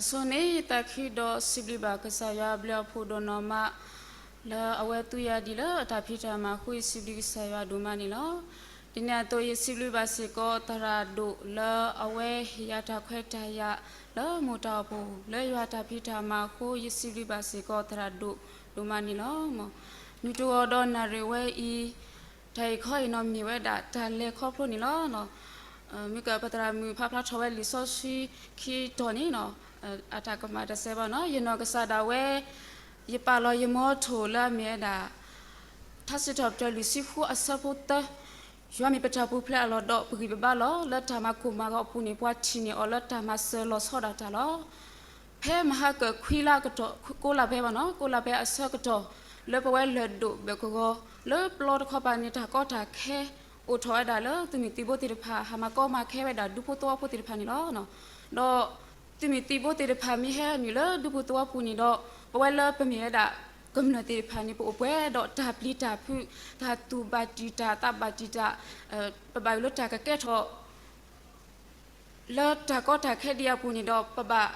အဆိန့ၣ် ယသးခုဒီးစံးဘျုးဘၣ်ကစၢ်ယွၤအဘျုးအဖှိၣ်ဒိၣ်နီၢ်မး လၢအဝဲသူယၤဒ်လၢအတၢ်ဖံးတၢ်မၤအဃိ ယစံးဘျုးကစၢ်ယွၤဒိၣ်မးန့ၣ်လီၤ. ဒ်န့ၣ်အသိး ယစံးဘျုးဘၣ်စ့ၢ်ကီးသရၣ်ဒိၣ်လၢအဝဲဟ့ၣ်ယၤတၢ်ခွဲးတၢ်ယာ် လၢမိၢ်တၢ်အိၣ်ဖှိၣ် လၢယွၤတၢ်ဖံးတၢ်မၤအဃိ ယစံးဘျုးဘၣ်စ့ၢ်ကီးသရၣ်ဒိၣ်ဒိၣ်မးန့ၣ်လီၤ. နုာ်တဂီၤဒီးနၣ်ရံၣ်ဝဲအံၤ တၢ်အံၤခီအံၤနီၤ မ့ၢ်ဝဲဒၣ်တၢ်လဲၤခီဖျိန့ၣ်လီၤ. မ့ၢ်ကပသရၣ်မုၣ်ဖးဖျါထီၣ်ဝဲလံာ်စီဆှံခံတီၤန့ၣ် အတၢ်ကမၣ်တစဲးဘၣ်နီၤ ယနီၢ်ကစၢ်ဒၣ်ဝဲ ယပာ်လီၤယမီထိၣ်လၢအမ့ၢ်ဝဲဒၣ် ထါစံးထီၣ်ပတြၢၤလွံၢ်ဆံဃုအဆၢဖိသၢ, ယွၤမ့ၢ်ပတၢ်ပူၤဖျဲးအလီၢ်ဒီး ပဂံၢ်ပဘါလီၤ. လၢတၢ်မၤကိၢ်မၤဂီၤအပူၤန့ၣ် ပှၤထံၣ်န့ၢ်အီၤလၢတၢ်မၤစၢၤလီၤဆီဒၣ်တၢ်လီၤ. ဖဲမဟါကၢၣ်ခွံလါကတီၢ် ကိးလါဖဲဘၣ်နီၤ ကိးလါဖဲအဆၢကတီၢ် လၢပဝဲလဲၤဒိၣ်ဘၢၣ်ကဝီၤ လၢပျီတခီပၤန့ၣ် တၢ်ကီတၢ်ခဲ အိၣ်ထီၣ်ဝဲဒၣ်လၢသုးမုၢ်သံၣ်ဘိသ့ၣ်တဖၣ် ဟးမၤကီမၤခဲဝဲဒၣ်ဒူဖိသဝီဖိသ့ၣ်တဖၣ်န့ၣ်လီၤ. ဒီးသုးမုၢ်သံၣ်ဘိသ့ၣ်တဖၣ်မ့ၢ်ဟဲနုာ်လၢဒူဖိသဝီပူၤန့ၣ်ဒီး ပဝဲလၢပမ့ၢ်ဝဲဒၣ် ကမျၢၢ်သ့ၣ်တဖၣ်န့ၣ် ပအိၣ်ပှဲၤဒီးတၢ်ပျံၤတၢ်ဖုး တၢ်သူၣ်ဘၣ်တံာ်တာ်သးဘၣ်တံာ်တာ် ပဘၣ်ယိၣ်လၢတၢ်ကကဲထီၣ် လၢတၢ်ကီတၢ်ခဲဒံးအပူၤန့ၣ်ဒီး ပဘၣ်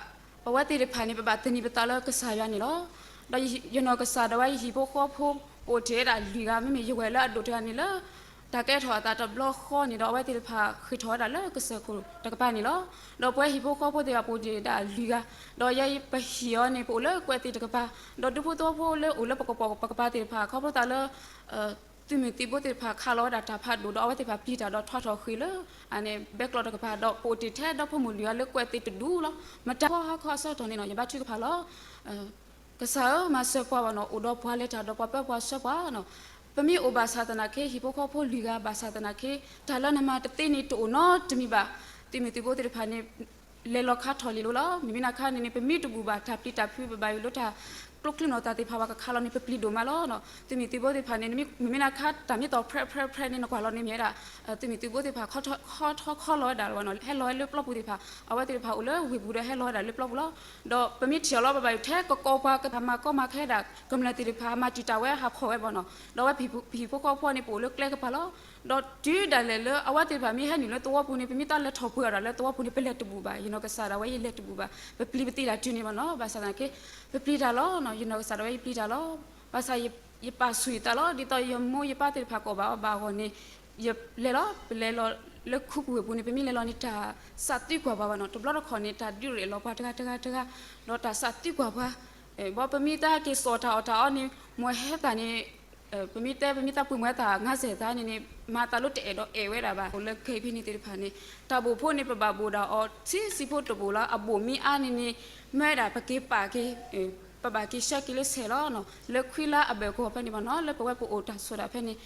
ပဝဲသ့ၣ်တဖၣ်န့ၣ် ပဘၣ်သန့ၤပသးလၢကစၢ်ယွၤန့ၣ်လီၤ. ဒီးယနီၢ်ကစၢ်ဒၣ်ဝဲယဟံၣ်ဖိဃီဖိ ပအိၣ်တ့ၢ်ဝဲဒၣ်လွံၢ်ဂၤ မ့မ့ၢ်ယဝဲၢ်လၢအဒိၣ်တဂၤန့ၣ်လၢ တၢ်ကဲထီၣ်အသးတဘျီဃီန့ၣ်ဒီး အဝဲသ့ၣ်တဖၣ်ဃ့ၢ်ထီၣ်ဝဲဒၣ်လၢကစၢၢ်ခိၣ်တကပၤန့ၣ်လီၤ. ဒီးပဝဲဟံၣ်ဖိဃီဖိသ့ၣ်တဖၣ်ပအိၣ်တ့ၢ်ဝဲဒၣ်လွံၢ်ဂၤ ဒီးယဲပဟံၣ်အီၤန့ၣ် ပအိၣ်လၢကွဲးသ့ၣ်တကပၤ ဒီးဒူဖိသဝီဖိလၢအိၣ်လၢပကပိာ်ပကပၤသ့ၣ်တဖၣ် ခီဖျိသးလၢ သုးမုၢ်သံၣ်ဘိသ့ၣ်တဖၣ်ခးလီၤဝဲဒၣ်တၢ်ဖးဒိၣ် ဒီးအဝဲသ့ၣ်တဖၣ်ပျံၤတၢ်ဒီးထွးထီၣ်ဃ့ၢ်လၢ အန့ၣ် ဘဲကျိးတကပၤ ဒီးပအိၣ်တ့ၢ်ထဲဒီဖိမိၢ်လွံၢ်ဂၤလၢကွဲးသ့ၣ်တဒူလီၤ. မတၤဟီဟါခီအဆၢကတီၢ်န့ၣ်နီၤ ယဘါထုကဖၣ်လီၤ. ကစၢ်ဧၢ မၤစၢၤပှၤဘၣ်နီၤ အိၣ်ဒီးပှၤလဲၤတၢ်ဒီးပှၤပၢပှၤဆှၢပှၤနီၤ. ပမ့ၢ်အိၣ်ဘၣ်ဆၣ်သနာ်က့ ဟံၣ်ဖိဃီဖိလွံၢ်ဂၤဘၣ်ဆၣ်သနာ်က့ တၢ်လၢနမၤတသ့န့ၣ်တအိၣ်နီတမံၤဘၣ်. သုးမုၢ်သံၣ်ဘိသ့ၣ်တဖၣ်န့ၣ် လဲၤလီၤခါထီၣ်လံၤလိၤလီၤ. မ့မ့ၢ်နၤခါန့ၣ်န့ၣ် ပမံတဘူၣ်ဘၣ် တၢ်ပျံၤတၢ်ဖုး ပဘၣ်ယိၣ်လၢတၢ်ကျိချံနီၤသးသ့ၣ်တဖၣ် ပှၤကခးလီၤန့ၣ် ပပျံၤဒိၣ်မးလီၤ. သုးမုၢ်သံၣ်ဘိသ့ၣ်တဖၣ်န့ၣ် မ့မ့ၢ်နၤခါတၢ်မ့ၢ်သီၣ်ဖြဲဖြဲဖြဲန့ၣ် နကွၢ်လီၤန့ၣ်မ့ၢ်ဝဲဒၣ် သုးမုၢ်သံၣ်ဘိသ့ၣ်တဖၣ် ခီထီၣ်ခီလီၤဝဲဒၣ်လီၤ ဟဲလီၤဝဲလၢပျီပူၤသ့ၣ်တဖၣ် အဝဲသ့ၣ်တဖၣ်အိၣ်လၢဝ့ၢ်ပူၤဒီးဟဲလီၤဝဲဒၣ်လၢပျီပူၤလီၤ. ဒီးပမ့ၢ်ထံၣ်အီၤလီၤ ပဘၣ်ယိၣ်ထဲကကီပှၤကမၤကီမၤခဲဒၣ် ကမျၢၢ်သ့ၣ်တဖၣ် မၤတံာ်တာ်ဝဲဟးဖီၣ်ဝဲဘၣ်နီၤ. ဒီးအဝဲပဟံၣ်ဖိဃီဖိန့ၣ် ပအိၣ်လၢကျဲကပၤလီၤ. ဒီးတုၤဒၣ်လဲာ်လၢအဝဲသ့ၣ်တဖၣ်မ့ၢ်ဟဲနုာ်လၢသဝီပူၤန့ၣ် ပမ့ၢ်တၢ်လဲၤထီၣ်ပှ့ၤအီၤဒီးလၢသဝီပူၤန့ၣ် ပလဲၤတဘူၣ်ဘၣ်. ယနီၢ်ကစၢ်ဒၣ်ဝဲယလဲၤတဘူၣ်ဘၣ် ပပျံၤပသ့တၢ်တုၤန့ၣ်ဘၣ်နီၤ. ဘၣ်ဆၣ်သနာ်က့ ပပျံၤတၢ်လီၤ. ယနီၢ်ကစၢ်ဒၣ်ဝဲယပျံၤတၢ်လီၤ. ဘၣ်ဆၣ်ယပာ်ဆူၣ်ယသးလီၤ. ဒ်သိးယမိၢ်ယပၢ်သ့ၣ်တဖၣ်ကိးဘၣ်အီၤဘၣ်အဂီၢ်န့ၣ် ယလဲၤလီၤ ပလဲၤလီၤလၢခူပူၤဝ့ၢ်ပူၤန့ၣ် ပမ့ၢ်လဲၤလီၤန့ၣ် တၢ်သးသံကွၢ်ပှၤဘၣ်နီၤ. တဘျီတခီၣ်န့ၣ် တၢ်ဒုးရဲၣ်လီၤပှၤတဂၤတဂၤတဂၤ ဒီးတၢ်သးသံကွၢ်ပှၤ ဘီပမ့ၢ်တၢ်က့ၤစိာ်တၢ်အီၣ်တၢ်အီန့ၣ် မိၢ်ဟဲသးန့ၣ် ပမ့ၢ်တဲ ပမ့ၢ်တၢ်ပှ့ၤမိၢ်ဟဲသး ငါးဆယ်သးန့ၣ်န့ၣ် မၤသးလၢတအဲၣ်ဒိးအဲၣ်ဝဲဒၣ်ဘၣ်. အိၣ်လၢခဲအံၤဖဲန့ၣ်သ့ၣ်တဖၣ်န့ၣ် တၢ်ဘိၣ်ဖိန့ၣ် ပဘၣ်ဘိၣ်ဒၣ်အီၤ ဆံးဆံးဖိတဘိၣ်လီၤ. အဘိၣ်မ့ၢ်အါန့ၣ်န့ၣ် မ့ၢ်ဝဲဒၣ်ပက့ၤပာ်က့ၤ ပဘၣ်က့ၤဆှၢက့ၤလၢဆဲးလီၤ. လၢခွံလါအဘၢၣ်ကဝီၤဖဲန့ၣ်ဘၣ်နီၤ လၢပဝဲပအိၣ်တၢ်ဆိးတၢ်ဖဲန့ၣ်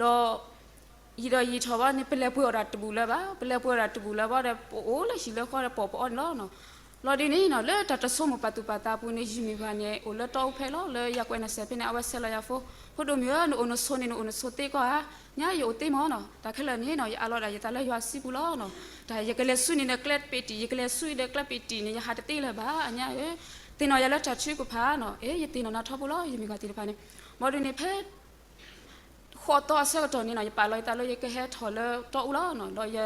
ဒီး ယံာ်ဒီးယံာ်ထီၣ်ဘၣ်န့ၣ် ပလဲၤပှ့ၤအီၣ်တၢ်တဘူၣ်လၢၤဘၣ်. ပလဲၤပှ့ၤအီၣ်တၢ်တဘူၣ်လၢၤဘၣ်ဒီး ပအိၣ်လၢဟံၣ်လၢဃီဒီးပိာ်ပအီၣ်န့ၣ်လီၤ. လီၤဒ်န့ၣ်နီၤ လၢတၢ်တဆိကမိၣ်ပာ်သူၣ်ပာ်သးအပူၤန့ၣ် ယမုၢ်ဂၤန့ၣ် အိၣ်လၢတီအူဖဲလီၤ လၢယကွဲးနၤစဲးဖဲန့ၣ် အဝဲဆဲးလီၤယၤဖိ ဖိဒိၣ်မုၣ်ဧၢ နအိၣ်နဆိးန့ၣ် နအိၣ်နဆိးသ့ကီးဧါ. ညါယအိၣ်သ့မ့ၢ်နီၤ တၢ်ခဲလၢာ်န့ၣ်နီၤ ယအးလီၤဒၣ်ယသးလၢယွၤစုပူၤလီၤနီၤ. တၢ်ယကလဲၤဆူန့ၣ်ဒီးကျဲပ့ၤတံၢ် ယကလဲၤဆူဒီးကျဲပ့ၤတံၢ်န့ၣ် ယဟးတသ့လၢၤဘၣ် အညါဧၢ. သ့ၣ်နီၣ်ယၤလၢတၢ်ထုကဖၣ်နီၤ အ့ ယသ့ၣ်နီၣ်နၤထီဘိလီၤ ယမုၢ်ဂၤသ့ၣ်တဖၣ်န့ၣ်. ဘၣ်ဒုးန့ၣ်ဖဲ ဃိးသီအဆၢကတီၢ်န့ၣ်နီၤ ယပာ်လီၤယသးလၢယကဟဲထီၣ်လၢတီအူလီၤနီၤ. ဒီးယ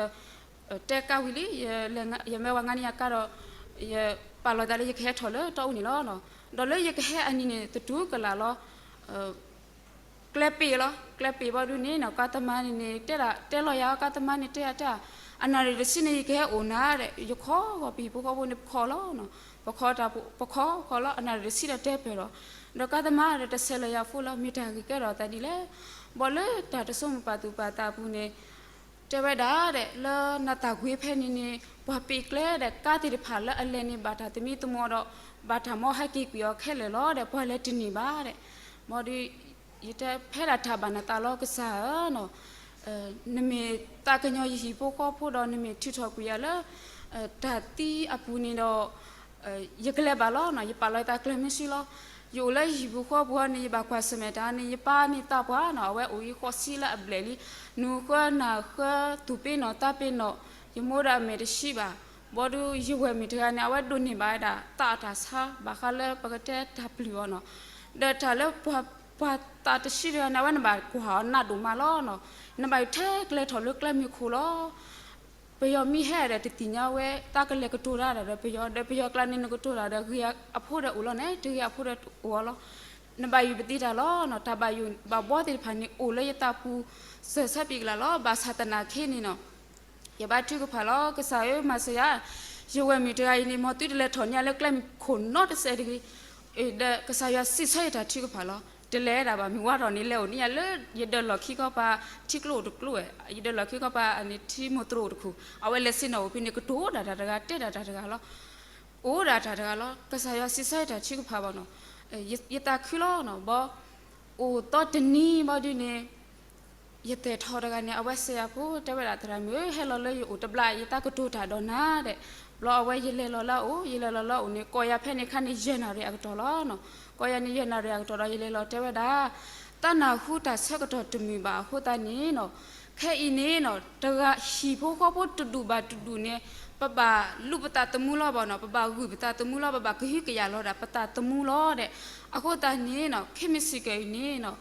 တဲကါဝံၤလံ ယမၢဝၤငါန့ၣ်ယကါဒီး ယပာ်လီၤယသးလၢယကဟဲထီၣ်လၢတီအူန့ၣ်လီၤ. ဒီးလၢယကဟဲအနံၤန့ၣ် သတူၢ်ကလာ်လီၤ ကျဲပ့ၤလီၤ ကျဲပ့ၤဘၣ်ဒုးန့ၣ်နီၤ ကါသမါန့ၣ်န့ၣ် တဲဒၣ် တဲလီၤယၤ ကါသမါန့ၣ် တဲယၤတဲ အနၣ်ရံၣ်တဆံန့ၣ် ယကဟဲအိၣ်နၤဒီး ယခီဂီၤပဟံၣ်ဖိဃီဖိန့ၣ် ပခီလီၤနီၤ. ပခီတၢ် ပခီခီလီၤ အနၣ်ရံၣ်တဆံဒီးတဲပၢၢ်လီၤ. ဒီးကါသမါဒီးတဆဲးလီၤယၤဖိလီၤ မ့ၢ်တၢ်ဂ့ၢ်ကဲထီၣ်သးဒ်လဲၣ်. ဘၣ်လၢတၢ်တဆိကမိၣ်ပာ်သူၣ်ပာ်သးအပူၤန့ၣ် တဲဝဲဒၣ်ဒီး လၢနသးကွ့ဖဲန့ၣ်န့ၣ် ပှၤပ့ၤကျဲဒီးကါသ့ၣ်တဖၣ်လၢအလဲၤန့ၣ် ဘၣ်တၢ်သမံသမိးဒီး ဘၣ်တၢ်မ်ဟဲက့ၤကွံာ်အီၤခဲလၢာ်လီၤဒီး ပှၤလဲၤတန့ၢ်ဘၣ်ဒီး ဘၣ်ဒီး ယတဲဖဲဒၣ်တၢ်ဘၣ်နသးလီၤကစၢ်ဧၢနီၤ. နမ့ၢ်သးကညီၤယဟံၣ်ဖိဃီဖိဒီး နမ့ၢ်ထုးထီၣ်ကွံာ်ယၤလၢ တၢ်သံအပူၤန့ၣ်ဒီး ယကလဲၤဘၣ်လီၤနီၤ. ယပာ်လီၤယသးကျၢၤမ့ၢ်ဆှံလီၤ. ယအိၣ်လၢယဟံၣ်ပူၤဃီပူၤန့ၣ် ယဘၣ်ကွၢ်ဆၢၣ်မဲာ်တၢ်န့ၣ် ယပၢ်န့ၣ်သးပှၢ်နီၤ အဝဲအိၣ်အံၤဃိးဆံလၢအဘျဲၣ်လံ. နူၤဃၢနၢ်ဃၢ သူၣ်ပ့ၤနီၣ်သးပ့ၤနီၣ်, ယမိၢ်ဒီးအမဲာ်တဆံးဘၣ်. ဘၣ်ဒီးယဝဲၢ်မုၣ်တဂၤန့ၣ် အဝဲဒိးန့ၢ်ဘၣ်ဝဲဒၣ်သးအတၢ်ဆါ ဘၣ်ဃးလၢပကတဲတၢ်ပျုၢ်အီၤနီၤ. ဒီးတၢ်လၢပှၤ ပှၤသးတဆံးတဂၤန့ၣ် အဝဲနဘၣ်ကွၢ်အီၤနးဒိၣ်မးလီၤနီၤ. နဘၣ်ယိၣ်ထဲကျဲထီၣ်လၢကျဲမုၢ်ခိၣ်လီၤ. ပယီၤမ့ၢ်ဟဲဒီးတသ့ၣ်ညါဝဲ တၢ်ကလဲၤကတိၤတၢ်ဒီးပယီၤ ဒီးပယီၤကျါန့ၣ် နကတိၤတၢ်ဒီးဂ့ၤအဖိဒီးအိၣ်လီၤန့ၣ် တဂ့ၤအဖိဒီးအိၣ်အီၤလီၤ. နဘၣ်ယိၣ်ပသံတၢ်လီၤနီၤ တၢ်ဘၣ်ယိၣ်ဘၣ်ဘှီသ့ၣ်တဖၣ်န့ၣ် အိၣ်လၢယသးပူၤ စၢၤဆၢပံၤကလးလီၤ. ဘၣ်ဆၣ်သနာ်က့န့ၣ်နီၤ ယဘါထုကဖၣ်လီၤ ကစၢ်ဧၢ မၤစၢၤယၤ ယဝဲၢ်မုၣ်တဂၤအံၤန့ၣ် မ်သုတလဲၤထီၣ်န့ၢ်လၢကျဲမုၢ်ခိၣ်နီတစဲးတဂ့ၤ ဒီးကစၢ်ယွၤစံးဆၢယတၢ်ထုကဖၣ်လီၤ. တလဲၤဒၣ်ဘၣ် မုၢ်ဝါထီၣ်န့ၣ် လဲၤအိၣ်န့ၢ်ယၤလၢ ယဒၢးလီၢ်ခံခီပၤ ထံကျိအိၣ်တကျိဝဲ ယဒၢးလီၢ်ခံခီပၤန့ၣ် ထံမိၢ်သရိာ်အိၣ်တခိၣ် အဝဲလဲၤဆ့ၣ်နီၤအိၣ်ဖဲန့ၣ် ကတိၤဒၣ်တၢ်တဂၤ တဲဒၣ်တၢ်တဂၤလီၤ. အိၣ်ဒၣ်တၢ်တဂၤလီၤ. ကစၢ်ယွၤစံးဆၢယတၢ်ထုကဖၣ်ဘၣ်နီၤ ယသးခုလီၤနီၤ ဘီ အိၣ်သီတနံၤဘီဒုန့ၣ် ယသဲးထီၣ်တဂၤန့ၣ် အဝဲစံးယၤဖိ တဲဝဲဒၣ် သရၣ်မုၣ်ဧၢ ဟဲလီၤလၢယအိၣ်တဘျီ ယသးကတိၤတၢ်ဒီးနၤဒဲး ဘျီအဝဲယလဲၤလီၤလၢအအိၣ် ယလဲၤလီၤလၢအအိၣ်န့ၣ် ကိးယၤဖဲန့ၣ်ခါန့ၣ် ယဲၢ်နၣ်ရံၣ်အကတီၢ်လီၤ. ကိးယၤန့ၣ် ယဲၢ်နၣ်ရံၣ်အကတီၢ်ဒီး ယလဲၤလီၤတဲဝဲဒၣ် တၢ်နၢ်ဟူတၢ်ဆၢကတီၢ်တမုာ်ဘၣ်အဃိသတးန့ၣ်နီၤ ခဲအံၤန့ၣ်နီၤ တဂၤဟံၣ်ဖိဃီဖိတဒူၣ်ဘၣ်တဒူၣ်န့ၣ် ပဘၣ်လူၤပသးသမူလီၤဘၣ်နီၤ ပဘၣ်ဂုာ်ပသးသမူလီၤ ပဘၣ်ကဟုကယာ်လီၤဒၣ်ပသးသမူလီၤဒဲး အဃိသတးန့ၣ်နီၤ ခဲမုၢ်ဆ့ၣ်ကီးအံၤန့ၣ်နီၤ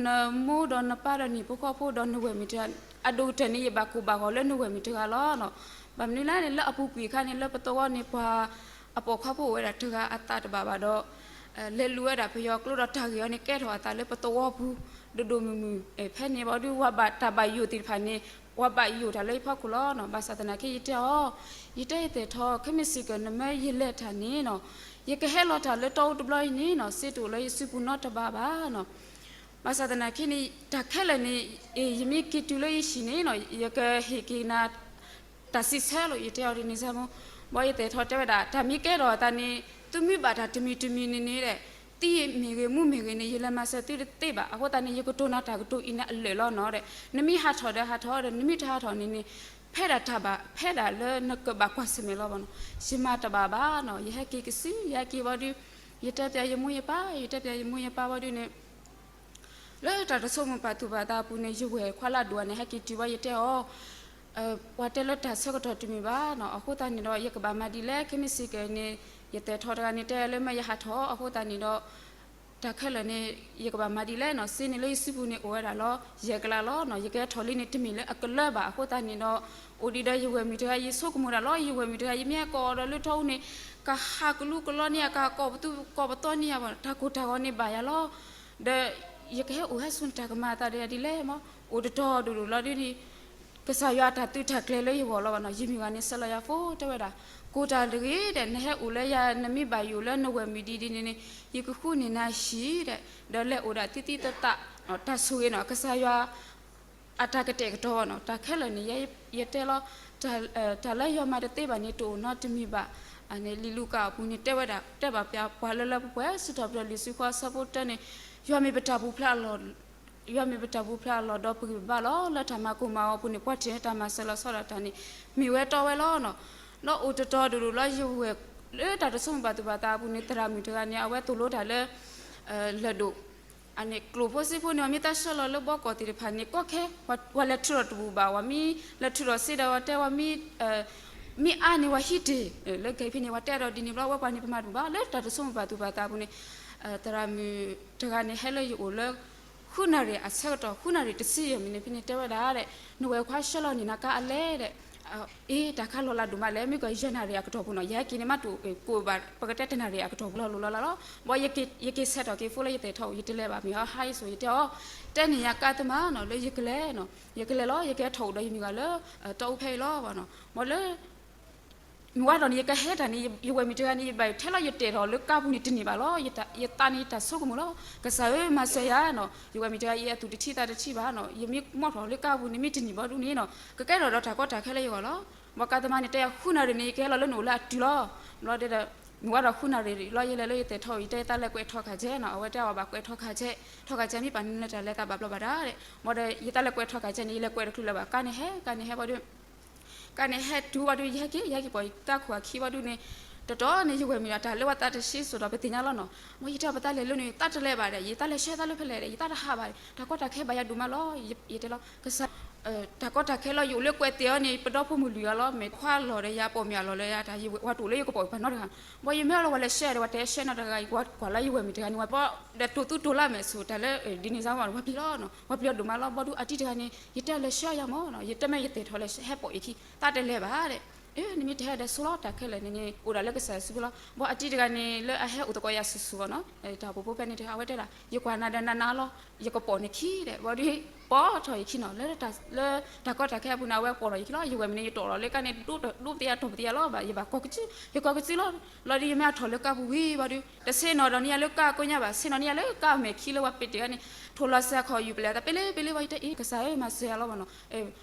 နမိၢ်ဒီးနပၢ်ဒီးနဟံၣ်ဖိဃီဖိဒီးနဝဲၢ်မုၣ်တဂၤ အဒိၣ်ကတၢၢ်န့ၣ် ယဘၣ်ကိၢ်ဘၣ်ဂီၤလၢနဝဲၢ်မုၣ်တဂၤလီၤနီၤ. ဘၣ်မနုၤလဲၣ်န့ၣ် လၢအပူၤကွံာ်အခါန့ၣ် လၢပသဝီန့ၣ် ပှၤအပိာ်ခွါဖိအိၣ်ဝဲဒၣ်တဂၤအသးတဘၣ်ဘၣ်ဒီး လဲၤလူၤဝဲဒၣ်ပယီၤကျိဒီးတၢ်ဂ့ၢ်အီၤန့ၣ် ကဲထီၣ်အသးလၢပသဝီပူၤ ဒိၣ်ဒိၣ်မုၢ်မုၢ် ဖဲန့ၣ်ဘီဒု ပှၤဘၣ်တၢ်ဘၣ်ယိၣ်သ့ၣ်တဖၣ်န့ၣ် ပှၤဘၣ်ယိၣ်တၢ်လၢယဖီခိၣ်လီၤနီၤ. ဘၣ်ဆၣ်သနာ်က့ ယတဲအီၤ ယတဲယသဲးထီၣ် ခဲမုၢ်ဆ့ၣ်ကီး နမ့ၢ်ယလဲၤတၢ်န့ၣ်နီၤ ယကဟဲလီၤတၢ်လၢတီအူတဘျီအံၤန့ၣ်နီၤ စ့တအိၣ်လၢယစုပူၤနီတဘ့ၣ်ဘၣ်နီၤ. ဘၣ်ဆၣ်သနာ်က့န့ၣ် တၢ်ခဲလၢာ်န့ၣ် ယမ့ၢ်က့ၤတုၤလၢယဟံၣ်န့ၣ်နီၤ ယကဟ့ၣ်က့ၤနၤ တၢ်စံးဆၢလီၤ ယတဲအီၤဒ်န့ၣ်စ့ၢ်မ့ၢ် ဘီယသဲးထီၣ်တဲဝဲဒၣ် တၢ်မ့ၢ်ကဲထီၣ်အသးန့ၣ် သုမ့ၢ်ဘၣ်တၢ်တမံၤတမံၤန့ၣ်န့ၣ်ဒီး သံမ့ၢ်ဂ့ၤ မူမ့ၢ်ဂ့ၤန့ၣ် ယလဲၤမၤစၢၤသုတသ့ဘၣ်. အဃိသတးန့ၣ် ယကတိၤနၤတၢ်ကတိၤအံၤန့ၣ်အလၢာ်လီၤနီၤဒီး နမ့ၢ်ဟးထီၣ်ဒီးဟးထီၣ်ဒီး နမ့ၢ်တဟးထီၣ်န့ၣ်န့ၣ် ဖဲဒၣ်တၢ်ဘၣ် ဖဲဒၣ်လၢနကဘၣ်ကွၢ်ဆၢၣ်မဲာ်လီၤဘၣ်နီၤ. ယမၤတဘၣ်ဘၣ်နီၤ ယဟဲက့ၤကစု ယဟဲက့ၤဘီဒု ယတဲပျးယမိၢ်ယပၢ် ယတဲပျးယမိၢ်ယပၢ်ဘီဒုန့ၣ် လၢတၢ်တဆိကမိၣ်ပာ်သူၣ်ပာ်သးအပူၤန့ၣ် ယဝဲၢ်ခွါလၢအဒိၣ်အန့ၣ် ဟဲက့ၤတုၤဘၣ်ယတဲအီၤ ပှၤတဲလၢတၢ်ဆၢကတီၢ်တမုာ်ဘၣ်နီၤ အဃိသတးန့ၣ်ဒီး ယကဘၣ်မၤဒ်လဲၣ် ခဲမုၢ်ဆ့ၣ်ကီးန့ၣ် ယသဲးထီၣ်တဂၤန့ၣ် တဲလၢမ့ၢ်ယဟးထီၣ်အဃိသတးန့ၣ်ဒီး တၢ်ခဲလၢာ်န့ၣ် ယကဘၣ်မၤဒ်လဲၣ်နီၤ စ့န့ၣ်လၢယစုပူၤန့ၣ်အိၣ်ဝဲဒၣ်လီၤ ယဲၢ်ကလးလီၤနီၤ ယကဟဲထီၣ်လံန့ၣ် တမ့ၢ်လၢအကလၢဘၣ် အဃိသတးန့ၣ်ဒီး အိၣ်ဒံးဒီးယဝဲၢ်မုၣ်တဂၤ ယဆိကမိၣ်ဒၣ်လီၤ ယဝဲၢ်မုၣ်တဂၤ ယမ့ၢ်ဟဲကိးအီၤဒီးလၢတီအူန့ၣ် ကဟးကလူကလီန့ၢ်ယၤ ကဟးကိးပသူကိးပသီန့ၢ်ယၤဘၣ် တၢ်ကိၢ်တၢ်ဂီၤန့ၣ်ဘၣ်ယၤလီၤ ဒီးယကဟဲအိၣ်ဟဲဆိးန့ၣ်တၢ်ကမၤအသးဒ်လဲၣ်မး အိၣ်တတီၤဒိၣ်ဒိၣ်လီၤဒ်န့ၣ် ကစၢ်ယွၤအတၢ်သုးတၢ်ကျဲၤလၢယဂီၢ်လီၤဘၣ်နီၤ ယမုၢ်ဂၤန့ၣ်ဆၢလီၤယၤဖိတဲဝဲဒၣ် ကိၢ်တၢ်တဂ့ၤဒီး နဟဲအိၣ်လၢယၤ နမ့ၢ်ဘၣ်ယိၣ်လၢနဝဲၢ်မုၣ်ဒ်ဒ်န့ၣ်န့ၣ် ယကဃုန့ၢ်နၤဟံၣ်ဒီး ဒီးလဲၤအိၣ်ဒၣ်သံသံသးသး တၢ်ဆိၣ်ဂ့ၤနီၤ ကစၢ်ယွၤ အတၢ်ကတဲာ်ကတီၤဘၣ်နီၤ တၢ်ခဲလၢာ်န့ၣ် ယတဲလီၤ တၢ်လၢယွၤမၤတသ့ဘၣ်န့ၣ် တအိၣ်နီတမံၤဘၣ်. လံာ်လူၤကၣ်အပူၤန့ၣ် တဲဝဲဒၣ် တဲဘၣ်ပှၤလၢလၢပှဲၤပှဲၤ စံးထီၣ်ပတြၢၤလံာ်စုဃီအဆၢဖိတၢန့ၣ် ယွၤမ့ၢ်ပတၢ်ပူၤဖျဲးအလီၢ် ယွၤမ့ၢ်ပတၢ်ပူၤဖျဲးအလီၢ်ဒီးပဂံၢ်ပဘါလီၤ. လၢတၢ်မၤကိၢ်မၤဂီၤအပူၤန့ၣ် ပှၤထံၣ်န့ၢ်တၢ်မၤစၢၤလီၤဆီဒၣ်တၢ်န့ၣ် မ့ၢ်ဝဲတီဝဲလီၤနီၤ. ဒီးအိၣ်တတီၤဒိၣ်ဒိၣ်လီၤ ယဝဲၢ် လၢတၢ်တဆိကမိၣ်ဘၣ်သူၣ်ဘၣ်သးအပူၤန့ၣ် သရၣ်မုၣ်တဂၤန့ၣ် အဝဲသိၣ်လိတၢ်လၢ လၢၢ်ဒိၣ် အန့ၣ် ကျိၣ်ဖိစ့ဖိန့ၣ် ပှၤမ့ၢ်သးဆှၢလီၤလၢဘီကီၢ်သ့ၣ်တဖၣ်န့ၣ် ကီခဲ ပှၤလဲၤထုးထီၣ်တဘူၣ်ဘၣ် ပှၤမ့ၢ်လဲၤထုးထီၣ်စ့ဒီး ပှၤတဲပှၤမ့ၢ် မ့ၢ်အါန့ၣ် ပှၤဟံးတ့ၢ် လၢကဟဲဖဲန့ၣ် ပှၤတဲဒီးဒ်န့ၣ်ဘျီ အဝဲပှၤန့ၣ် ပမၤတဘူၣ်ဘၣ် လၢတၢ်တဆိကမိၣ်ဘၣ်သူၣ်ဘၣ်သးအပူၤန့ၣ် သရၣ်မုၣ်တဂၤန့ၣ် ဟဲလၢယအိၣ်လၢ ဃုနၣ်ရံၣ်အဆၢကတီၢ် ဃုနၣ်ရံၣ်တဆံယဲၢ်မံးနံးဖဲန့ၣ် တဲဝဲဒၣ်ဒီး နဝဲၢ်ခွါဆှၢလီၤန့ၢ်နၤကါအလဲၣ်ဒီး အ့ တၢ်ခါလီၤလၢဒိၣ်မးလဲၣ် မ့ၢ်ကီးယဲၢ်နၣ်ရံၣ်အကတီၢ်ပူၤနီၤ ယဟဲက့ၤန့ၣ် မ့ၢ်တအိၣ်ကိၣ်ဘၣ် ပကတဲတနၣ်ရံၣ်အကတီၢ်ပူၤလီၤ လိၤလီၤလးလီၤ. ဘီ ယက့ၤဆဲးထီၣ်က့ၤ phone လၢယသဲးထီၣ် ယတလဲၤဘၣ် မ့ၢ်ဟီ ဟါအံၤဆိ ယတဲအီၤ တဲန့ၢ်ယၤကါတမးနီၤ လၢယကလဲၤနီၤ ယကလဲၤလီၤ ယကဟဲထီၣ်အိၣ်ဒီးယမုၢ်ဂၤလၢ တီအူဖဲအံၤလီၤ ဘီနီၤ ဘီလၢ မ့ၢ်ဝဲဒီးန့ၣ် ယကဟဲတၢ်န့ၣ် ယဝဲၢ်မုၣ်တဂၤန့ၣ် ယဘၣ်ထဲလီၤ ယတဲာ်ထီၣ်လၢကါပူၤန့ၣ်တန့ၢ်ဘၣ်လီၤ. ယသးန့ၣ်တၢ်ဆိကမိၣ်လီၤ. ကစၢ်ဧၢ မၤစၢၤယၤနီၤ ယဝဲၢ်မုၣ်တဂၤအံၤ အသူၣ်တထံသးတထံဘၣ်နီၤ ယမ့ၢ်မီၢ်ထီၣ်လၢကါပူၤန့ၣ် မ့ၢ်တန့ၢ်ဘီဒူန့ၣ်နီၤ ကကဲထီၣ်ဒီးတၢ်ကီတၢ်ခဲလၢယဂီၢ်လီၤ. ဘီကါတမးန့ၣ် တဲယၤဃုနၣ်ရံၣ်န့ၣ် ယကဟဲလီၤလၢနအိၣ်လၢအတုၤလီၤ. ဘျီဒီး မ့ၢ်ဝဲဒီးဃုနၣ်ရံၣ်လီၤ ယလဲၤလၢယသဲးထီၣ် ယတဲယသးလဲၤကွဲးထီခးကဲနီၤ အဝဲတဲအီၤဘၣ်ကွဲးထီခးကဲ ထီခးကဲမ့ၢ်ပာ်န့ၢ်လၢတၢ်လဲၤသးဘၣ်ဘျီဘၣ်ဒါဒီး ဘီဒီး ယသးလဲၤကွဲးထီခးကဲန့ၣ် ယလဲၤကွဲးတချုးလၢၤဘၣ် ကါန့ၣ်ဟဲ ကါန့ၣ်ဟဲဘီဒီး ကါန့ၣ်ဟဲတုၤဘၣ်ဒုး ယဟဲက့ၤ ယဟဲက့ၤပိာ်ယသးခိၣ်အခံဘၣ်ဒုးန့ၣ် တတီၤန့ၣ် ယဝဲၢ်မုၣ်ဒီးတၢ်လၢဝဲသးတဆံစိၤဒီးပသ့ၣ်ညါလီၤနီၤ မ်ယတဲပသးလဲၤလၢန့ၣ် သးတလဲၤဘၣ်ဒီး ယသးလဲၤဆှၢသးလၢဖဲလဲၣ်ဒီး ယသးတဟးဘၣ်ဒီး တၢ်ကီတၢ်ခဲဘၣ်ယၤဒိၣ်မးလီၤ ယတဲလီၤ ကစၢ် တၢ်ကီတၢ်ခဲလီၤ ယအိၣ်လၢကွဲးတဲာ်အီၤန့ၣ် ပဒီဖိမုၣ်လွံၢ်ဂၤလီၤ မ့ၢ်ခွါလီၤဒီးယၤပိာ်မုၣ်အလီၢ်လၢယၤ တၢ်ဝဲတအိၣ်လၢယကပိာ်ပှၤနီတဂၤ, ဘၣ်ယမ့ၢ်လီၤဝဲလဲၤဆှၢဒီး ပှၤတဲဆှၢနီတဂၤ ယကွၢ်လၢယဝဲၢ်မုၣ်တဂၤန့ၣ် ဝဲပဒီးတိၢ်သူတိၢ်လၢ်မဲာ်ဆိး တၢ်လၢဒ်န့ၣ်စၢ်မး ပှၤပျံၤလီၤနီၤ ပှၤပျံၤအီၤဒိၣ်မးလီၤ ဘၣ်ဒီးအတံၤတဂၤန့ၣ် ယတဲလၢဆှၢယၤမးနီၤ ယတဲမ့ၢ်ယတဲထီၣ်လၢဟဲပိာ်ယခံ သးတလဲၤဘၣ်ဒီး နမ့ၢ်တဟဲဒီးဆိလီၤ တၢ်ခဲလၢာ်န့ၣ်န့ၣ် အိၣ်ဒၣ်လၢကစၢ်ယွၤစုပူၤလီၤ ဘၣ်အတံၤတဂၤန့ၣ် လၢအဟဲအိၣ်သကိးယၤဆူၣ်ဆူၣ်အီၤနီၤ တၢ်အိၣ်ဖှိၣ်ဖိဖဲန့ၣ်တဂၤ အဝဲတဲဒၣ် ယကွၢ်နၤဒီးနးနးလီၤ ယကပိာ်နခံဒီး ဘၣ်ဒီး ပိာ်ထီၣ်ယခံနီၤ လၢတၢ်ကီတၢ်ခဲအပူၤန့ၣ် အဝဲပိာ်ထီၣ်ယခံလီၤ ယဝဲၢ်မုၣ်န့ၣ် ယတီၢ်လီၤလၢကါန့ၣ် ဒိၣ်ပသ့ယါတီၢ်ပသ့ယါလီၤ ဘၣ်ယဘၣ်ကီၢ်ကစု ယကီၢ်ကစုလီၤ လီၤဒီးယမ့ၢ်အထီၣ်လၢကါပူၤဝံၤ ဘၣ်ဒီး တဆ့ၣ်နီၤဒီးန့ၢ်ယၤလၢကါကိးညါဘၣ် ဆ့ၣ်နီၤန့ၢ်ယၤလၢကါမဲာ်ခံလၢပှၤပ့းတ့ၢ်ဂၤန့ၣ် ထိၣ်လီၤစၢၤခီၣ်ယူၤပလဲၤ တၢ်ပ့လ့ပ့လ့ ဘၣ်ယတဲအ့ၣ် ကစၢ်ဧၢ မၤစၢၤယၤလီၤဘၣ်နီၤ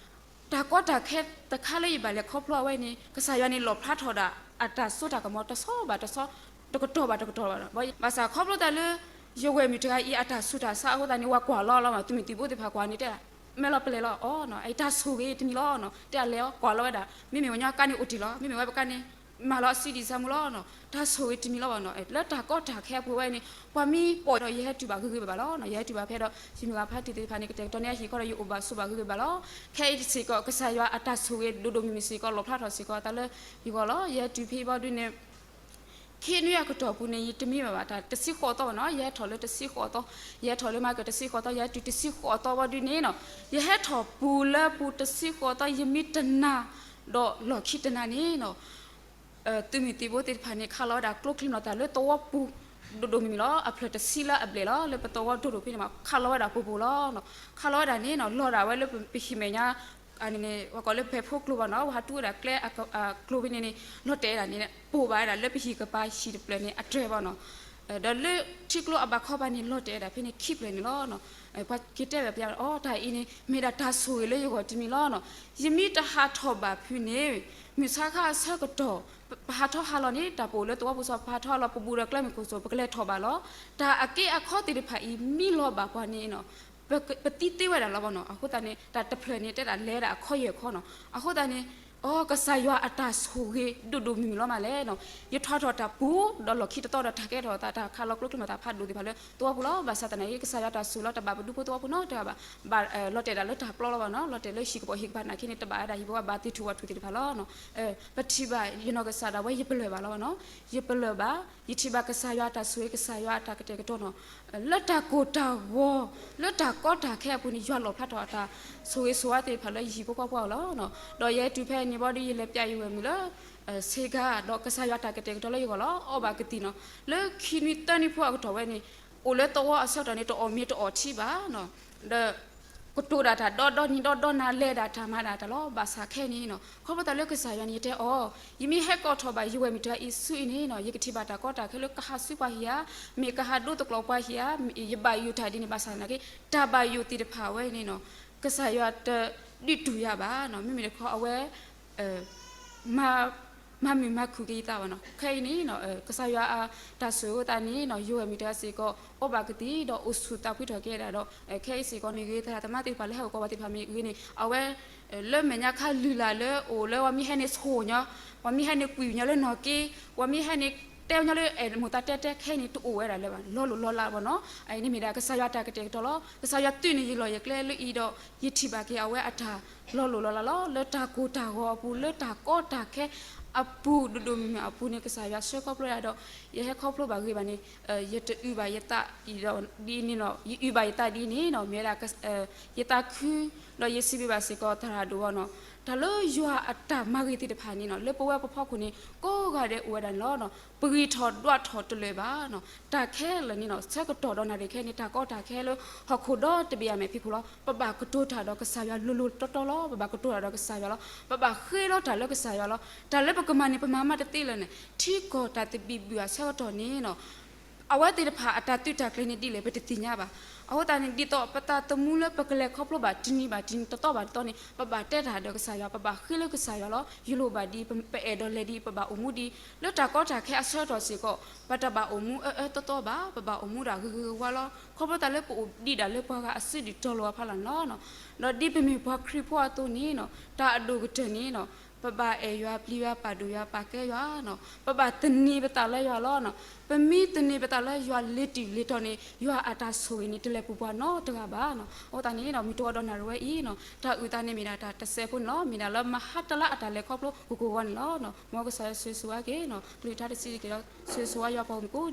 တၢ်ကီတၢ်ခဲတခါလၢယဘၣ်လဲၤခီဖျိအဝဲန့ၣ် ကစၢ်ယွၤန့ၣ်လီၣ်ဖျါထီၣ်ဒၣ် အတၢ်စိတၢ်ကမီၤတဆီဘၣ်တဆီ တကတီၢ်ဘၣ်တကတီၢ်ဘၣ်ဒီး ဘၣ်ဆၣ်ခီဖျိသးလၢ ယဝဲၢ်မုၣ်တဂၤအံၤအတၢ်ဆူးတၢ်ဆါအဃိသတးန့ၣ် ဝဲကွၢ်လီၤလီၤ သုးမုၢ်သံၣ်ဘိသ့ၣ်တဖၣ်ကွၢ်န့ၣ်တဲ မ့ၢ်လီၤပလဲၤလီၤအီၤ တၢ်ဆိၣ်ဂ့ၤတမံၤလီၤ တဲအလဲၤအီၤ ကွၢ်လီၤဝဲဒၣ် မ့မ့ၢ်ဝဲညီကါန့ၣ်အိၣ်တ့ၢ်လီၤ မ့မ့ၢ်ဝဲပကါန့ၣ် မၤလီၤအစုဒံးစၢ်မူလီၤ တၢ်ဆိၣ်ဂ့ၤတမံၤလီၤဘၣ်နီၤ လၢတၢ်ကီတၢ်ခဲအပူၤဝဲန့ၣ် ပှၤမ့ၢ်ပိာ်ဒီး ယဟဲတုၤဘၣ်ဂ့ၤဂ့ၤဘၣ်ဘၣ်လီၤ ယဟဲတုၤဘၣ်ဖဲဒီး ယမုၢ်ဂၤဖါတံၢ်သ့ၣ်တဖၣ်န့ၣ် ကတဲာ်ကတီၤန့ၢ်အဟံၣ်ဃီဒီး ယအိၣ်ဘၣ်ဆိးဘၣ်ဂ့ၤဂ့ၤဘၣ်လီၤ ခဲအံၤစ့ၢ်ကီး ကစၢ်ယွၤအတၢ်ဆိၣ်ဂ့ၤဒိၣ်ဒိၣ်မုၢ်မုၢ်စ့ၢ်ကီး လီၣ်ဖျါထီၣ်စ့ၢ်ကီး တၢ်လၢယဂီၢ်လီၤ ယဟဲတုၤဖဲဘၣ်ဒုန့ၣ် ခံနွံအကတီၢ်ပူၤန့ၣ် ယတမံဘၣ်ဘၣ် တၢ်တဆံဃိးသီဘၣ်နီၤ ယဟဲထီၣ်လၢတဆံဃိးသီ ယဟဲထီၣ်လၢမၤကတဆံဃိးသီ ယဟဲတုၤတဆံဃိးသီဘၣ်ဒုန့ၣ်နီၤ ယဟဲထီၣ်ပူၤလၢပူၤတဆံဃိးသီ ယမံတနၤ ဒီးလီၢ်ခံတနၤန့ၣ်နီၤ သုးမုၢ်သံၣ်ဘိသ့ၣ်တဖၣ်န့ၣ် ခးလီၤဝဲဒၣ်ကျိချံမျိာ်သၣ်လၢသဝီပူၤ ဒိၣ်ဒိၣ်မုၢ်မုၢ်လီၤ အဖျၢၣ်တဆံလၢအဘျဲၣ်လီၤ လၢပသဝီဒိၣ်ဒိၣ်ဖဲန့ၣ်မး ခးလီၤဝဲဒၣ်ပူၤပူၤလီၤ ခးလီၤဝဲဒၣ်န့ၣ်နီၤ လီၤဒၣ်ဝဲလၢပဟံၣ်မဲာ်ညါ န့ၣ် ပှၤကိးလၢဖဲဖိကျိဘၣ်နီၤ ပှၤဟးတူၢ်ဝဲဒၣ်ကျဲအကျိဖဲန့ၣ်န့ၣ် လီၤတဲာ်ဝဲဒၣ်န့ၣ် ပိာ်ဘၣ်ဝဲဒၣ်လၢပဟံၣ်ကပၤဟံၣ်တဖျၢၣ်န့ၣ် အတြဲၤဘၣ်နီၤ ဒီးလၢထံကျိအဘၣ်ခီပၤန့ၣ် လီၤတဲာ်ဝဲဒၣ်ဖဲန့ၣ်ခံဖျၢၣ်န့ၣ်လီၤ ပှၤက့ၤတဲဘၣ်ပယါအီၤ တၢ်အံၤန့ၣ် မ့ၢ်ဒၣ်တၢ်ဆိၣ်ဂ့ၤလၢယဂီၢ်တမံၤလီၤနီၤ ယမ့ၢ်တဟးထီၣ်ဘၣ်ဖုးန့ၣ် မုၢ်ဆါခါအဆၢကတီၢ် ပဟးထီၣ်ဟးလီၤန့ၣ် တၢ်ပအိၣ်လၢသဝီပူၤစီၤ ပဟးထီၣ်ဟးလီၤ ပဘူးဒီးကျဲမုၢ်ခိၣ်စိၤ ပကလဲၤထီၣ်ဘၣ်လီၤ တၢ်အက့အခီသ့ၣ်တဖၣ်အံၤ မံလီၤဘၣ်ပှၤန့ၣ်နီၤ ပသံသ့ဝဲဒၣ်လီၤဘၣ်နီၤ အဃိသတးန့ၣ် တၢ်တဖျၢၣ်န့ၣ် တဲဒၣ်လဲၤဒၣ်အခီယဲၢ်ခီနီၤ အဃိသတးန့ၣ် အီ ကစၢ်ယွၤအတၢ်ဆိၣ်ဂ့ၤဒိၣ်ဒိၣ်မုၢ်မုၢ်လီၤမးလဲၣ်နီၤ ယထွါထီၣ်တၢ်ပူၤ ဒီးလီၢ်ခံတသီဒီးတၢ်ကဲထီၣ်သး တၢ်ခးလီၤကျိချံမျိာ်သၣ်ဖးဒိၣ်သ့ၣ်တဖၣ်လၢသဝီပူၤလီၤ ဘၣ်ဆၣ်သနာ်က့ ကစၢ်ယွၤတၢ်ဆိၣ်ဂ့ၤလီၤ တဘၣ်ပဒူဖိသဝီဖိနီတဂၤဘၣ် ဘၣ်လီၤတဲာ်ဒၣ်လၢတၢ်ပျီလီၤဘၣ်နီၤ လီၤတဲာ်လၢဟံၣ်ကပိာ်ဟံၣ်ကပၤနာ်က့န့ၣ် တဘၣ်ဝဲဒၣ်ဟံၣ်ဖိဘၣ်သ့ၣ်ထူၣ်ဝၣ်ထူၣ်သ့ၣ်တဖၣ်လီၤ ပထံၣ်ဘၣ်ယနီၢ်ကစၢ်ဒၣ်ဝဲ ယပလၢၢ်ဘၣ်လီၤဘၣ်နီၤ ယပလၢၢ်ဘၣ် ယထံၣ်ဘၣ်ကစၢ်ယွၤအတၢ်ဆိၣ်ဂ့ၤ ကစၢ်ယွၤအတၢ်ကတဲာ်ကတီၤနီၤ လၢတၢ်ကိၢ်တၢ်ဂီၤ လၢတၢ်ကီတၢ်ခဲအပူၤန့ၣ် ယွၤလီၣ်ဖျါထီၣ်အတၢ်ဆိၣ်ဂ့ၤဆိၣ်ဝါသ့ၣ်တဖၣ်လၢယဟံၣ်ဖိဃီဖိအအိၣ်လီၤ ဒီးယဟဲတုၤဖဲန့ၣ်ဘၣ်ဒီး ယလဲၤပျးယဝဲၢ်မုၣ်လၢ ဆ့ကၤ ဒီးကစၢ်ယွၤတၢ်ကတဲာ်ကတီၤလၢယဂီၢ်လီၤ အီၣ်ဘၣ်ကသံၣ်နီၤ လၢခံနွံသၢနွံဖိအကတီၢ်ဝဲန့ၣ် အိၣ်လၢသဝီအဆၢကတီၢ်န့ၣ် တအီၣ်မ့ၤတအီၣ်ထံဘၣ်နီၤ ဒီး ကတိၤဒၣ်တၢ်ဒီဒီနံၤဒီဒီနၤ လဲၤဒၣ်တၢ်မၤဒၣ်တၢ်လီၤ ဘၣ်ဆၣ်ခဲအံၤန့ၣ်နီၤ ခီဖျိသးလၢကစၢ်ယွၤန့ၣ် ယတဲအီၤ ယမ့ၢ်ဟဲကိးထီၣ်ဘၣ်ယဝဲၢ်မုၣ်တဂၤအံၤဆူအံၤန့ၣ်နီၤ ယကထံၣ်ဘၣ်တၢ်ကီတၢ်ခဲလၢကဟးဆူပှၤဟံၣ်ဧါ, မ့ၢ်ကဟးဒိသကျိးပှၤဟံၣ်ဧါ, မ့ၢ်ယဘၣ်ယိၣ်တၢ်ဒ်န့ၣ် ဘၣ်ဆၣ်သနာ်က့ တၢ်ဘၣ်ယိၣ်သ့ၣ်တဖၣ်ဝဲန့ၣ်နီၤ ကစၢ်ယွၤတဒုးတူၢ်ယၤဘၣ်နီၤ မ့မ့ၢ်တခီအဝဲ မၤမုာ်မၤခုၣ်က့ၤယသးဘၣ်နီၤ. ခဲအံၤန့ၣ် ကစၢ်ယွၤအတၢ်ဆိၣ်ဂ့ၤအသးန့ၣ်နီၤ ယဝဲၢ်မုၣ်တဂၤစ့ၢ်ကီး အိၣ်ဘၣ်ကသံၣ်ဒီးအိၣ်ဆူၣ်သးဖှံထီၣ်က့ၤဝဲဒၣ်ဒီး ခဲအံၤစ့ၢ်ကီးမ့ၢ်ဂ့ၤ သရၣ်သမါသ့ၣ်တဖၣ်လၢဟဲအိၣ်ကီးပှၤသ့ၣ်တဖၣ်မ့ၢ်ဂ့ၤန့ၣ် အဝဲ လၢမဲာ်ညါခါလုၢ်လၢ်လၢအိၣ်လၢပှၤမ့ၢ်ဟဲန့ၣ်ဆိၣ်ညီ, ပှၤမ့ၢ်ဟဲန့ၣ်ကွံာ်ညီလၢနီၢ်က့, ပှၤမ့ၢ်ဟဲန့ၣ်တဲညီလၢအဲၣ်မိၢ်သးတဲတဲ ခဲအံၤန့ၣ် တအိၣ်ဝဲဒၣ်လၢၤဘၣ် လီၤလိၢ်လီၤလးဘၣ်နီၤ. အအံၤန့ၣ်မ့ၢ်ဒၣ်ကစၢ်ယွၤတၢ်ကတဲာ်ကတီၤလီၤ. ကစၢ်ယွၤသုးန့ၢ်ယလီၢ်ယကျဲလၢအံၤဒီး ယထံၣ်ဘၣ်က့ၤအဝဲအတၢ်လီၤလိၢ်လီၤလးလီၤ. လၢတၢ်ကိၢ်တၢ်ဂီၤအပူၤ လၢတၢ်ကီတၢ်ခဲအပူၤဒိၣ်ဒိၣ်မုၢ်မုၢ်အပူၤန့ၣ် ကစၢ်ယွၤဆှၢခီဖျိယၤဒီး ယဟဲခီဖျိဘၣ်ဂ့ၤဘၣ်န့ၣ် ယတအုၣ်ဘၣ်ယသးဒ်အံၤန့ၣ်နီၤ ယအုၣ်ဘၣ်ယသးဒ်အံၤန့ၣ်နီၤ မ့ၢ်ဝဲဒၣ် ယသးခု ဒီးယစံးဘျုးဘၣ်စ့ၢ်ကီးသရၣ်ဒိၣ်ဘၣ်နီၤ. တၢ်လၢယွၤအတၢ်မၤဂ့ၤသ့ၣ်တဖၣ်န့ၣ်နီၤ လၢပဝဲပဖီခိၣ်န့ၣ် ကိးဂၤဒဲးအိၣ်ဝဲဒၣ်န့ၣ်လီၤ. ပဂံၢ်ထီၣ်ဒွးထီၣ်တလၢာ်ဘၣ်နီၤ. တၢ်ခဲလၢာ်န့ၣ်နီၤ ဆၢကတီၢ်ဒီးနၣ်ရံၣ်ခဲအံၤန့ၣ် တၢ်ကီတၢ်ခဲလၢဟီၣ်ခိၣ်ဒီတဘ့ၣ်အမဲာ်ဖံးခိၣ်လီၤ. ပဘၣ်ကတိၤတၢ်ဒီးကစၢ်ယွၤလိၤလိၤတီတီလီၤ. ပဘၣ်ကတိၤတၢ်ဒီးကစၢ်ယွၤလီၤ. ပဘၣ်ဃ့လီၤတၢ်လၢကစၢ်ယွၤလီၤ. တၢ်လၢပကမၤန့ၣ် ပမၤမးတသ့လၢၤန့ၣ် ထံကီၢ်တၢ်သဘံၣ်ဘုၣ်အဆၢကတီၢ်န့ၣ်နီၤ အဝဲသ့ၣ်တဖၣ်အတၢ်သုးတၢ်ကျဲၤန့ၣ်ဒ်လဲၣ် ပတသ့ၣ်ညါဘၣ်. အဃိသတးန့ၣ် ဒ်သိးပသးသမူလၢပကလဲၤခီဖျိဘၣ်တနံၤဘၣ်တနံၤ တသီဘၣ်တသီန့ၣ် ပဘၣ်တဲတၢ်ဒီးကစၢ်ယွၤ ပဘၣ်ဃ့လၢကစၢ်ယွၤလီၤ. ယလိၣ်ဘၣ်ဒ်အံၤ ပအဲၣ်ဒိးလဲၤဒ်အံၤ ပဘၣ်အိၣ်မူဒ်အံၤ လၢတၢ်ကီတၢ်ခဲအဆၢကတီၢ်စ့ၢ်ကီး ပတဘၣ်အိၣ်မူအၢအၢသီသီဘၣ် ပဘၣ်အိၣ်မူဒၣ်ဂ့ၤဂ့ၤဝါဝါလီၤ. ခီဖျိသးလၢပအိၣ်ဒံးဒၣ်လၢပှၤဂၤအစုဒုၣ်တီၤလီၤအဖီလာ်န့ၣ်လီၤ. ဒီးဒ်ပမ့ၢ်ပှၤခရံာ်ဖိအသိးန့ၣ်နီၤ တၢ်အဒိၣ်ကတၢၢ်န့ၣ်နီၤ ပဘၣ်အဲၣ်ယွၤ ပျံၤယွၤ ပာ်ဒိၣ်ယွၤ ပာ်ကဲယွၤနီၤ, ပဘၣ်သန့ၤပသးလၢယွၤလီၤနီၤ. ပမ့ၢ်သန့ၤပသးလၢယွၤလ့ၤတံၢ်လ့ၤတီၤန့ၣ် ယွၤအတၢ်ဆိၣ်ဂ့ၤန့ၣ် တလဲၤပူၤပှၤနီတဂၤဘၣ်နီၤ. အဃိသတးန့ၣ်ဒီး မုၢ်တဝီဒီးနၣ်ရံၣ်ဝဲအံၤနီၤ တၢ်အုၣ်သးန့ၣ်မ့ၢ်ဒၣ်တၢ်တစဲးဖိန့ၣ်လီၤ. မ့ၢ်ဒၣ်လၢမဟါတလါအတၢ်လဲၤခီဖျိ ကိၢ်ကိၢ်ဂီၤန့ၣ်လီၤ. မ်ကစၢ်ယွၤဆိၣ်ဂ့ၤဆိၣ်ဝါက့ၤနီၤ ကလုၢ်ကထါတဆံးတက့ၢ်ဒီး ဆိၣ်ဂ့ၤဆိၣ်ဝါယွၤပှၤဂီၢ်မုၢ်ကိး